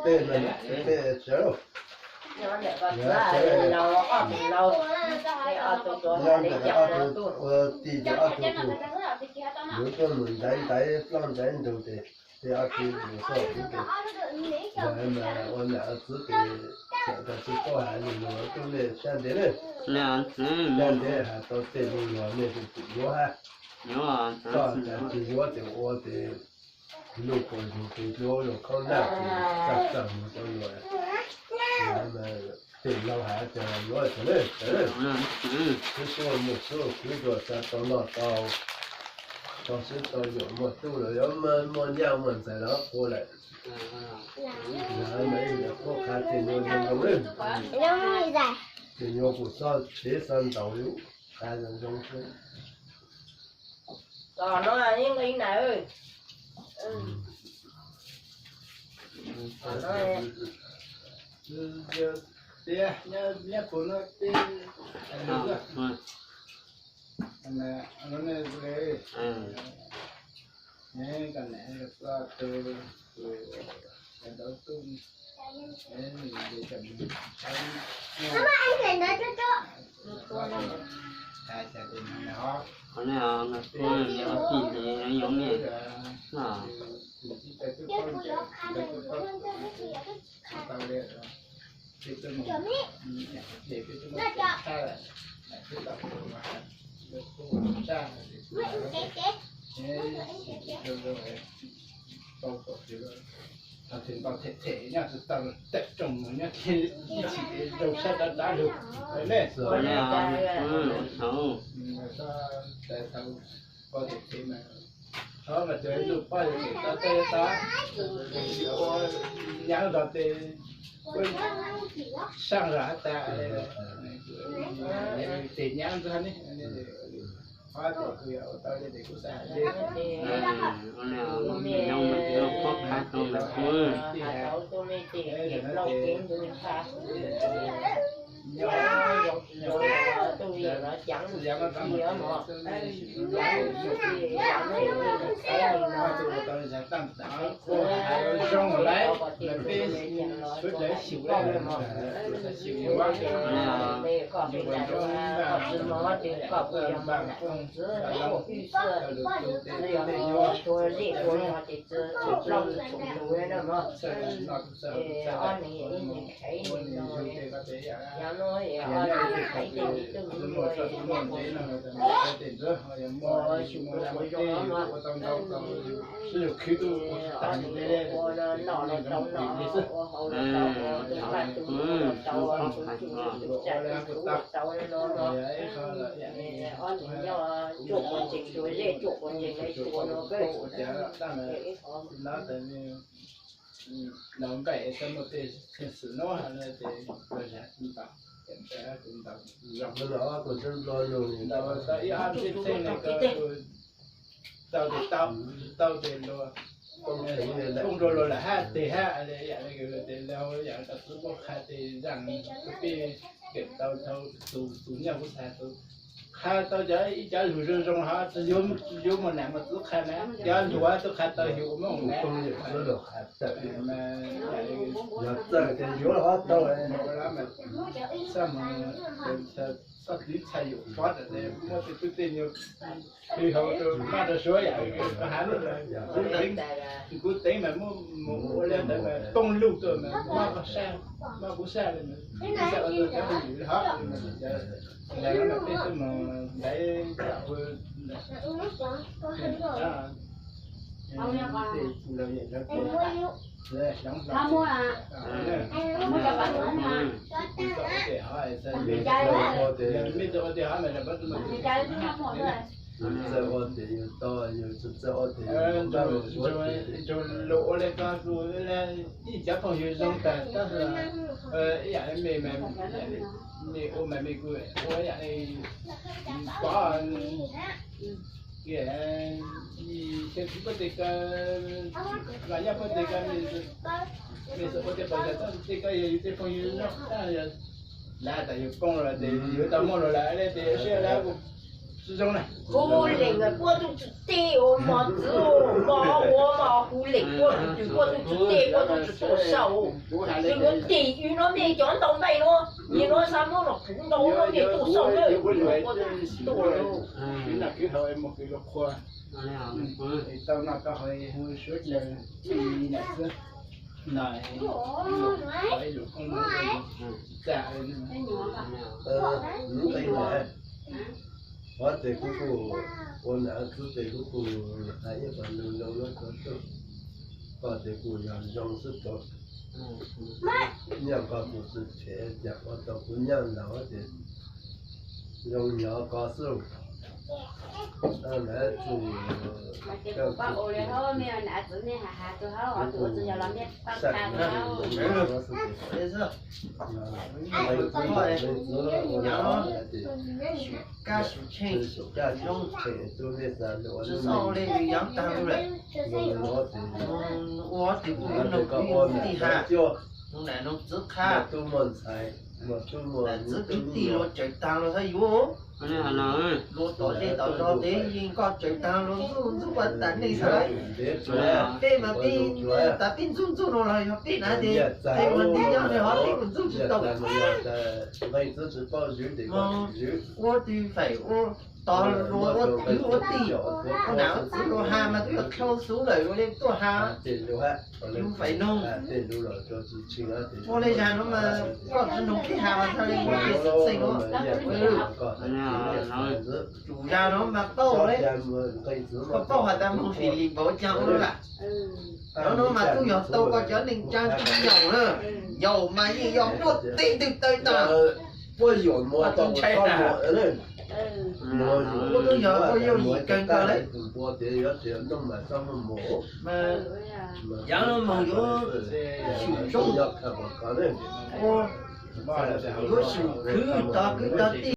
Tej no tej sawv, nyob ntawm ob tug ua tij ces ob tug tus yuav tuaj mus ntaiv ntaiv ploj ntaiv ntug ces tej ob tug tus xoj kuv tus ntawd mas ua nam ua txiv ces txawm tau tsis paub hais lus los tuaj nej sab ntev na. Sab ntev hais tau tej lus los nej tus twm yuav hab. Koj tsis yuav ces ua ces lug puas ntug ces yuav lug khaub naj ces txaj txaj mus rau luag. Tej laug hais tias yuav ces sib sib muaj sib khwv dua xav tau noj tau, tau sib tau yuam muaj tub los yuav muaj nyaj muaj ntxhais los qhuav lawm. Qhuab qha tej nyuag zoo zoo lawm. Tej nyuag kuj xob tshev xob ntaus yus qha zoo zoo xwb. Tias nyob nyob kuv no tej Tau them npau them them nyob tsis tau tawm rooj mus nyob ib chim ces zoo sab dav dav lug ne. Tau them them mas, thov mas tus luj pob yog tes tau tej tau, ua nyab zog tes ua saaj zog has tas tes nyab ntxag ne. Qhov tes kuv yog ua tau li tes kuv xav hais li. Zoo lawm, peb sawv daws xyum, xyum yuav ua nrov npaj, npaj koog, lus tus tej nyuag, txhaj noj txhaj haus txhaj, muaj nws zoo tej koj tes yam, yog nyob ib tug qhais tej tus muaj txoj muaj ntsev no, tej ntxwv ho yog muaj, muaj tej yus ua tau ntau tau, sib yus khwv tuaj tag li tej, noj los tau noj, ua hauv los tau ua, npaj tus ua tau, ua li kuv tau. Ob tug nyob tsuam quav ntsees, tsuas zej tsuam quav ntsees lawv tsuas no, ib qho nws nqaij xav muaj tej xeeb xwm no ces kuv zam kuv ntaus, kuv ntaus zoo, ntaus tau ib ob txhiab txheej no, tau tes tau, tsis tau tes luag, poob rau luag lawm hab tes hab, yam li tes luag yam tau txwv poob qha tes zaaj, peb kawm tau dhau tus, tus nyuj kuv xav tus qha tau cov ib cov lug zoo zoo hov, tsis yuav muaj nam muaj txwv qha na, cov luag tub qha tau yus ua muab mus na. Yog txawj ces yuav los tau. Txhob tiv txhais yus pov tam muab tej tub tej nyuag khwv hauv rau maj rau suav yam, kuv teev, kuv teev mas muab mus ua li ntawd mas poob lug tuaj mas mob kuv saj, mob kuv saj li, ib saj ua tuaj cov phooj ywg hov, ntawd mas peb twb mus ntaiv, ntsuag lus ua li ko, ib cov phooj ywg zoo tag tab sis ib yam li mej, mej ua mas mej kuj ua ib yam li pov, xyov tsis pub tej ko, los nyob pub tej ko, mej xav ua tej qhov yog tab sis tej ko yog yus tej phooj ywg zoo, tab yog lawv tas yus poob los ces yus tau muaj los lawm ces siab lawm kuj Hu lees puab tub tsi tej os mog txiv, mog ua mog hu lees puab tub tsi tej, puab tub tsi tuaj saum. Yus yuav tes yus no mej cov ntau npaij no, yus no xa muab no kuv ntau no mej tuaj saum na, puab tub tsi tuaj. Koj tes kuv kuj ua nam txiv tes kuv kuj hais ib qho zoo zoo na koj tug, koj tes kuj yog zoo xwb tug. Nyiaj koj tus tsis tshem cas ua tau kuv nyiaj ntau ces zoo nyob koj xwb. Lawv txug Kab xyum tsheej, tsis xav ua li yaav taag lawm. Ua tes kuv yuav noog kuv ib tug tij has, noog nam noog txiv qha. Nam txiv kwv tij luag tsawv taag los xav yuav, luag tom zej tom zog tes yeej koj tsawv taag luag ntxub ntxub ua tas neej xwb lawm. Peb mas peb tas peb ntxub ntxub no los yog peb na tes peb ua ntij nyob ne ho peb kuj ntxub tsis tau. Ua twg faim ua tog luag ua kwv ua tij, ua nam ua txiv luag has mas twb yog dlhau xwb lawm luag le tuaj has. Yus faim noog, ua le zag no mas koj tsi noog peb has mas txhaj le ua peb xwm txheej no. Tsum zag no mas paub le, koj paub has tas moog lim lim npaum caag ua lawm. Cov no mas tub yog tau koj cov neeg tsaa tsi yaum na, yaum mas yeej yog muaj teg twg taw tas. Muaj tub yog ua yauj yim kawg nkaus le. Yaav no moog yuav xyum zoo, yuav xyum khwv tog kwv tog tij.